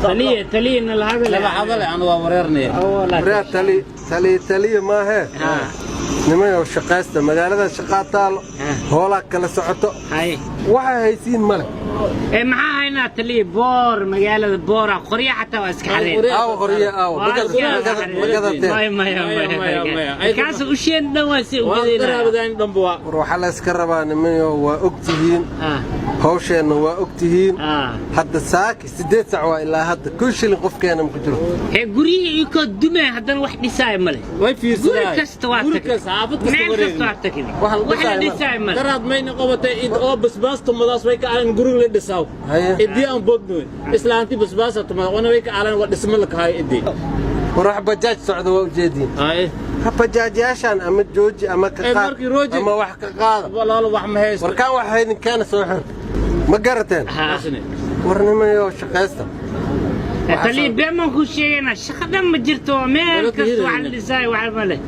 Taliya taliyana la hadal. Laba hadal aan waa wareernay. Waryaa tali tali taliya maahe. Nimayow shaqaysta, magaalada shaqaa taalo, hoolaa kala socoto. Hay. Waxa haysiin male. Ee maxaa haynaa taliya? Boor magaalada boora, qorya xataa waa iska xareen. Aawa qorye, aawa magadateen? Maya maya Maya, maya. maya. Kaas u sheen dhan waa si u Waan gadeynaa. qaraabadayn dhanba waa. War waxaa la iska rabaa nimayow, waa og tihiin hawsheenna, waa og tihiin. Hadda saaki 8 sac waa, ilaa hadda 1 shilin qofkeena ma ku jiro. Ee guryihii ikoo dumay haddana wax dhisaayo male. Way Guri fiirsadaan. kasta waa Guri tagtay. kasta, xaafad kasta Meel kasta wareegna. waa tagtay. Wax la Wax la dhisaayo male. dhisaayo male. Daraad mayna qabatay id oo basbaas tumadaas way ka alan guriga la dhisaw. Haye. Idii aan boognoy. Islaanti basbaas tumada wana way ka alan waa dhismo la kahay idii. War wax bajaaj socda waa ujeediin. Haye. Ha bajaajyaashaan ama jooji ama ka Ee, qaad markii rooji- ama wax ka qaada. Walaalo wax ma haysto. Warkaan wax haydinkeena soo xir, ma garateen? War nimayow shaqaysta. Taliya been baan kuu sheegaynaa, shaqa dhan ma jirto, meel Dowladda kasta wax la hidayna. dhisaayo wax ma leh.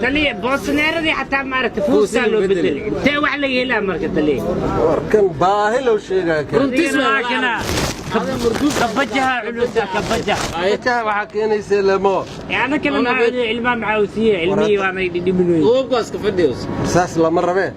Taliya boosneeradii xataa maaragtay fuustaa loo bedelay. bedelay. Intee wax laga helaa marka taliya? Warkan baahi loo sheegaya keen. Runtiis Adigana waa waa kana kabajaha culusa kabajaha. Bajaaj waxaa keenaysa lamo. Ee anakana maxaa ilmaha maxaa u siiyey ilmihii waa naga dhidhimin. Goobkaas ka fadhiyo. Saas lama rabee,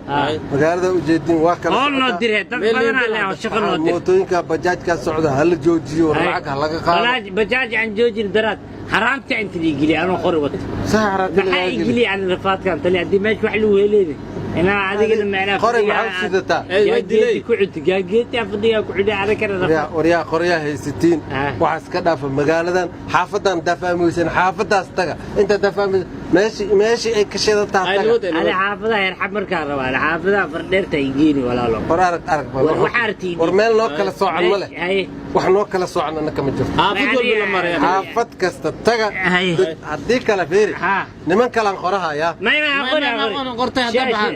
magaalada ujeediin waa kala Hool noo socotaa. dire dad Meel badanaa meel leh oo shaqo noo dire. Mootooyinka bajaajkaa socda hala joojiyo, war lacag ha laga qaado. Bajaaj aan joojin daraad haraanta inta igeliya anoo qori wato. Sax haraanti Maxaa lagaa geliyo. igeliya aan rafaadkan taliya haddii meesha wax lagu heleyna inaa adigana macnaa Qori maxaa u sidataa? Ee, way dilay. Gaageeti ku cunto, gaageeti aan fadhigaa ku cunay anakana Waryaa rafaad. Waryaa qoryaa haysatiin. Waxaa iska dhaafa magaaladan, xaafadan haddaa fahmi weyseen xaafadaas taga, inta haddaa fahmi meeshii meeshii ay ka shidantaa Ay taga. nabad ay Ani nabad. xaafadaha heer markaan rabaa, ani xaafadaha fardheerta igeeni walaalo. War arag arag bal. War waxaa aragtay War meel noo kala soocan ma leh. Haye. Wax noo kala soocan annaka ma jirto. Xaafad walba la maray. Xaafad kasta taga. Haye. Haddii kale fiiri, niman kalaan qorahayaa. May may qori. May, may, Qori. qortay hadda baxaan.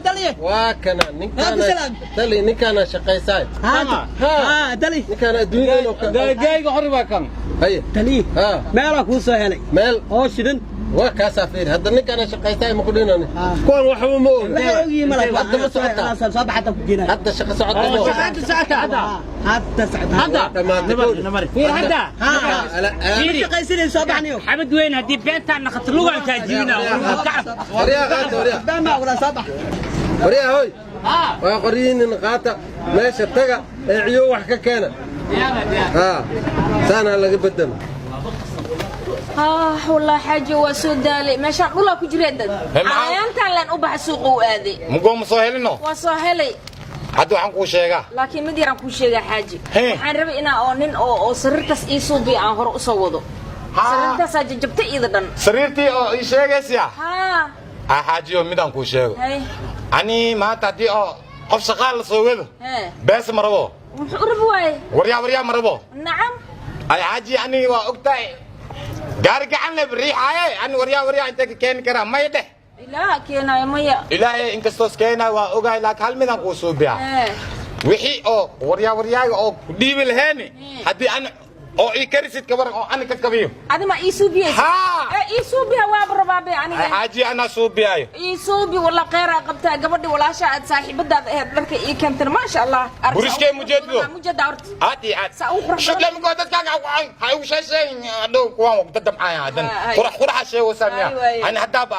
Taliye. Waa kana ninkaana. Salaam. Tali ninkaana shaqaysaay. Ha ha tali. Ninkaana adduunyada inuu ka Gaagayga xori waa kan. Haye. Taliye. Ha. Meelaa kuu soo helay meel oo shidan. Waa kaasaa fiiri, hadda ninkaana shaqaysaay ma ku dhinani, kuwan waxba ma oga. Waxay ogyihiin malak. Hadda ma socotaa? Soo bax hadda ku geenaya. Hadda shaqa socota ma oga. Hadda socota hadda. Hadda socota. Hadda. Dhamaatay. Namari namari. Fiir hadda. Ha. Fiiri. Shaqaysanay soo baxniyo. Xabad weyn haddii beentaan naqato lugaan kaa jibina. Qoryaha qaata, waryaa. Baan baa wada soo bax. Qoryaha hoy, waa qoryihiinin, qaata, meesha taga ee ciyo wax ka keena. Ha saanaa laga bedelo. Ah wallaahi xaaji waa soo daalay, meeshaan dhulaa ku jireen dad. Hee, maxaa- Cayaantaan leen u baxa suuqa u aaday. Mugoo ma soo helino? Waa soo helay. Hadda waxaan kuu sheegaa. Laakiin mid yaraan kuu sheegaa xaaji. Hee. Waxaan rabay inaa oo nin oo sariirtaas ii suubiya aan hore usoo wado. Sariirtaasaa jajabtay iida dhan. Sariirtii oo ii sheegaysiya? Haa. Ah xaajiyo, midaan kuu sheego. Hay. Ani maanta haddii oo qof shaqaal la soo wado, Hee. bees ma rabo. Muxuu u rabi waaye? Waryaa waryaa ma rabo. Nacam. Ay xaaji, ani waa ogtahay gaari gacan le riixaaye, ani waryaa waryaa intee ka keeni karaa? May dheh. Ilaaha keenaayo maya. Ilaahay inkastoos keenayo waa ogahay, laakiin hal midaan kuu suubiyaa. Hee. Wixii oo waryaa waryaaga oo ku dhiibi laheeni, haddii ani oo ii karisid ka waran oo ani ka kabiyo? Adi ma ii suubiyeysa? Haa. Ee ii suubiya waaba rabaabe aniga. Ay xaaji, anaa suubiyaayo. Ii suubi walla kheyraa qabtaa, gabadhi walaasha aad saaxiibadaada ahayd dharka ii keentana maasha allah. Burishkee mujeeddo? Mujeeda horta. Aad iyo aad. Saa ugu qurux badan. Shudlamiko dadkaaga ha igu sheesheegin dhow, kuwaan dad damcaaya hadan. Hay. Qurax quraxa sheego saamiya. Hay, waaye. Ani haddaaba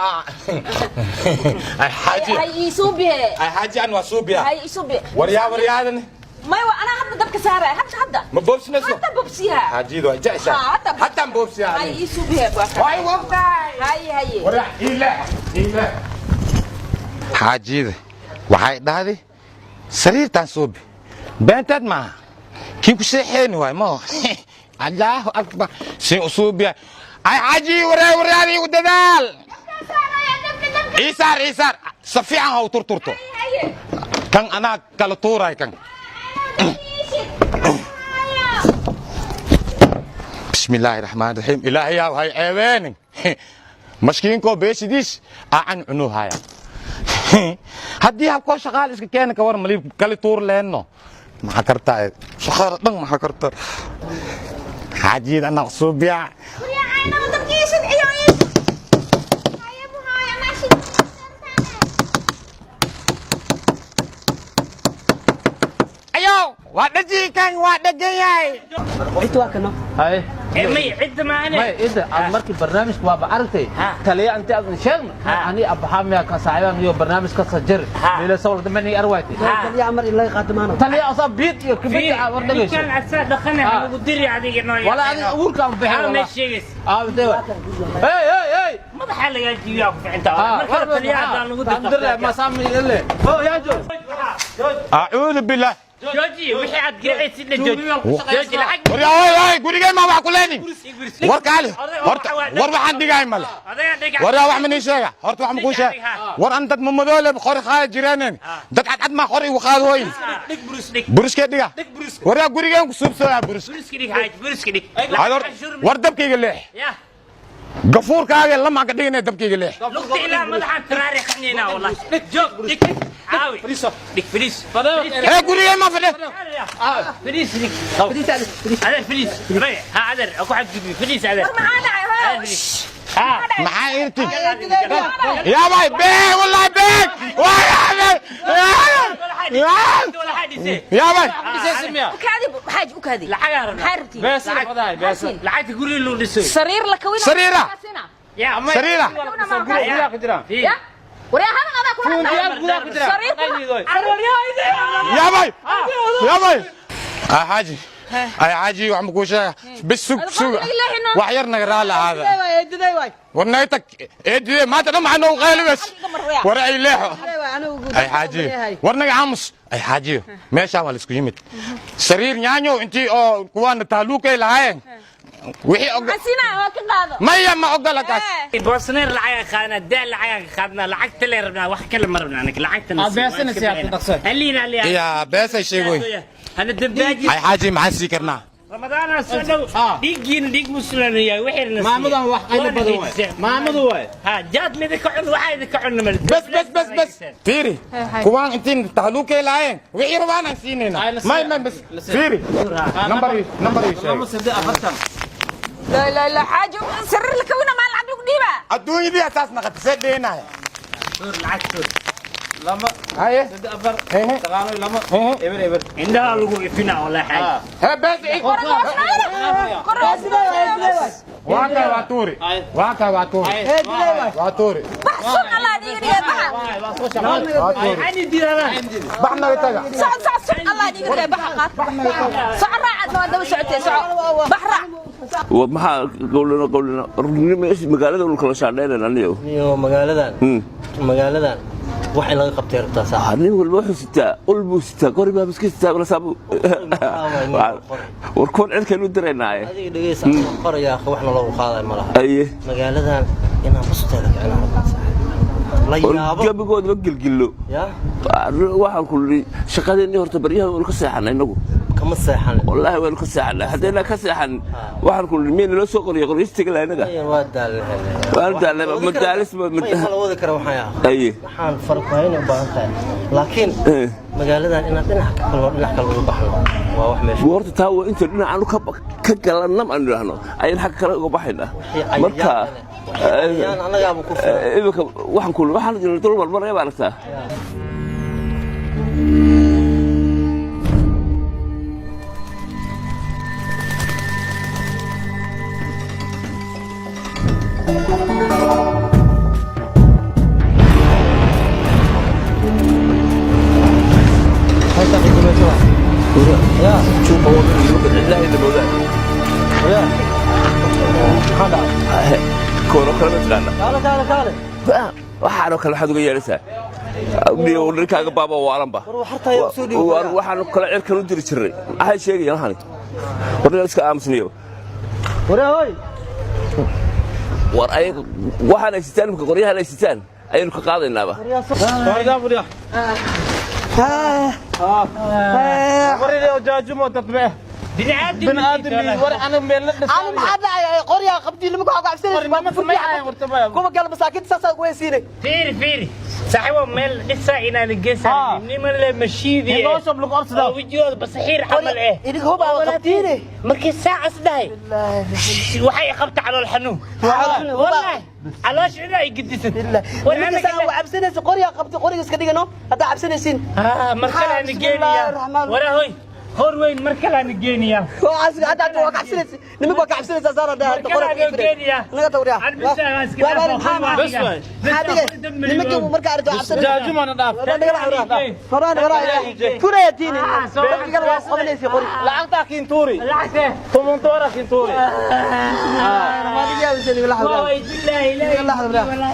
ay xaaji. Hay ii suubiye. Ay xaaji, an waa suubiya. Hay ii suubiye. Waryaa waryaadan. May wa anaa hadda dabka saaraya hadda hadda. Ma boobsinayso? Hadda bobsiyaa. Xaajiyadu waa jeceshaa. Haa, hadda. Haddaan boobsiyaa. Hay ii suubiye waa kan. Way wogtahay. Hay haye. Waryaa iile iile. Xaajiyada waxay dhahday sariirtaan suubi, beentaad maaha, kii ku seexeeni waay ma. Allahu akbar, siin usuubiya. Ay xaaji, waryaa waryaada igu dadaal, iisaar iisaar si fiican ha u turturto kan, anaa kala tuuray kan. Bismi illaahi raxmaan raxiim, ilaahayaw hay ceebeenin, maskiinkoo beesidiis acan cunuhaya. Haddii habkoo shaqaal iska keena ka waran, maliib kali tuur leenno, maxaa kartaa shaqaala dhan, maxaa kartaa xaajiyada anaa suubiya. Waa dhaji kan waa dhagan yahay. Cid waa kano. Hay. May cidda maane. May ida aad markii barnaamijka waaba aragtay taliya inta aad sheegno ani abaxaamiya ka saaxiibaan iyo barnaamijka sajir meelo soo wada mani arwaaytay taliya amar in laga qaato maano taliya asaa biid iyo kibid war dhageyso kan asaa dhaqana lagu diri adiga noo wala adiga uurka aan bixin wala ma sheegis dewa hey hey hey madaxa laga jiiyo ku ficinta marka taliya hadaan lagu dirto ma saami ile oo yaa joog acuudu billah jooji wixii aad gacaysid la jooji jooji lacag war yaa gurigay ma wax ku leenin war kaali horta war waxaan dhigaay male war yaa wax manii sheega horta wax makuu sheega war an dad mamadoole qori qaada jireeneen dad cadcad maa qori igu qaad hooyin buruskee dhiga war yaa gurigeen ku suubsadaa burus war dabkayga leex gafuurkaaga lamaan ka dhiganaya dabkayga leex lugta ilaa madaxaan taraari xanina wallahi joog dhig caawi dhig fariis ee gurigay ma fadhi fariis dhig adeer fariis ha adeer ku xadgudbi fariis adeer maxaa irti yaa bay beeg wallahi beeg yaa bay ukaadi xaaj ukaadi lacag lacagta guriga loo dhisay sariir la kawina sariira sariira yaa bay yaa bay xaaji ay xaaji wax ma kuu sheega bis sug sug wax yar naga raali ahaada war naga tag eedide maanta dhan maxaa noogu qaali bes war ay leexo ay xaaji war naga aamus ay xaajiyo meeshaan waa laisku yimid sariir nyaanyo intii oo kuwaana taaluukay lahaayeen wixii maya ma ogola kaas boosneer lacag qaadna daal lacag qaadna lacagta le rabnaa wax kale ma rabnaa anaga lacagta beesana siyaad dhaqso aliina aliina ya beesay sheegoy hana dambaaji ay xaaji maxaan sii karnaa ramadaana soo dhow dhiiggiina dhiig muslim yahay wixirna maamadan wax qaylo badan waay maamadu waay ha jaad mid ka cun waxa idin ka cun mal bas bas bas bas fiiri kuwaan intiin tahluukay lahaayeen wixii rabaan aan siinaynaa may may bas fiiri nambar nambar sheeg لا لا لا حاجة سرر لك وين ما العب لك ديبا الدنيا دي اساس نقد سدينا سور العكس سور لما هاي افر تغانو لما ابر ابر عندها لو فينا ولا حاجة ها بس واكا واتوري واكا واتوري واتوري بحصن الله ديغري بح عندي ديران بحنا تجا صع صع صع الله ديغري بح قات صع راعد ما دو سعتي صع بح راع maxaa qowlana qowlana magaalada uu kala shaadheynayna aniyo iyo magaaladan magaaladan wax in laga qabtay rabtaa saax nin walba wuxuu sitaa ul buu sitaa qori baa iska sitaa wala saabu war kuwan cirkaynu diraynaaye adiga dhegeysa qoraya akhi waxna loogu qaaday ma laha aye magaaladan inaan busteeda kicina rabnaa saaxiib la yaabo gabigoodaba gilgillo ya waxaan ku nidhi shaqadeennii horta baryahan waynu ka seexanay innagu kama seexan wallaahi waynu ka seexanay haddaynaa ka seexan waxaan ku nidhi miyayna loo soo qoriyo qoryistiga laha innaga waa daalnay waan daalnay madaalis ma la wadi kara waxaan yaa aye waxaan farqayn u baahan tahay laakiin magaaladan inaad dhinac ka kaloo dhinac kale uga baxno waa wax meesha horta taa waa inta dhinacaanu ka galannam aanu idhaahno ayaan xagga kale uga baxaynaa marka annagaaba ku filan iminka waxaan ku waxaan dul marmaraya baa aragtaa Waxaanoo kale waxaad uga yeedhaysaa ninkaaga baaba waalanba waxaanu kale cirkan u diri jirnay maxay sheegayaan waxani war ninkaan iska aamusniyo war ayaga waxaan ay sitaan imika qoryahan ay sitaan ayaynu ka qaadaynaaba أنا ما حد قرية قبدي لما كنت عبسني كوبا قال مساكين ساسا ويسيني فيري فيري صاحبه ميل لسه إنا نجسا نمن المشيدي وجود بصحير عمل إيه إنك هو بقى قبديني markii saacas dhahay waxay qabta calool xanuun wallahi caloosh ina ay gedisan cabsanaysa qoryaa qabta qoriga iska dhigano haddaa cabsanaysiin markale ana geenaya wara hoy Hor weyn mar kale aan geeniya. Hadda waa kacabsanaysa, nimanka waa kacabsanaysa saara. Mar kale aan geeniya. Naga tawriya. Aan bisa aan iska Waa baan dhaafo. Maxaa dhigay nimankii marka arrintu cabsanaysa? Jaajumana dhaaf. Horaan horaan furayatiini, dadka kale waa qabanaysa qori. Lacagtaa kintuuri. Lacagta. 10 doora kintuuri. Waa Waa billahi la.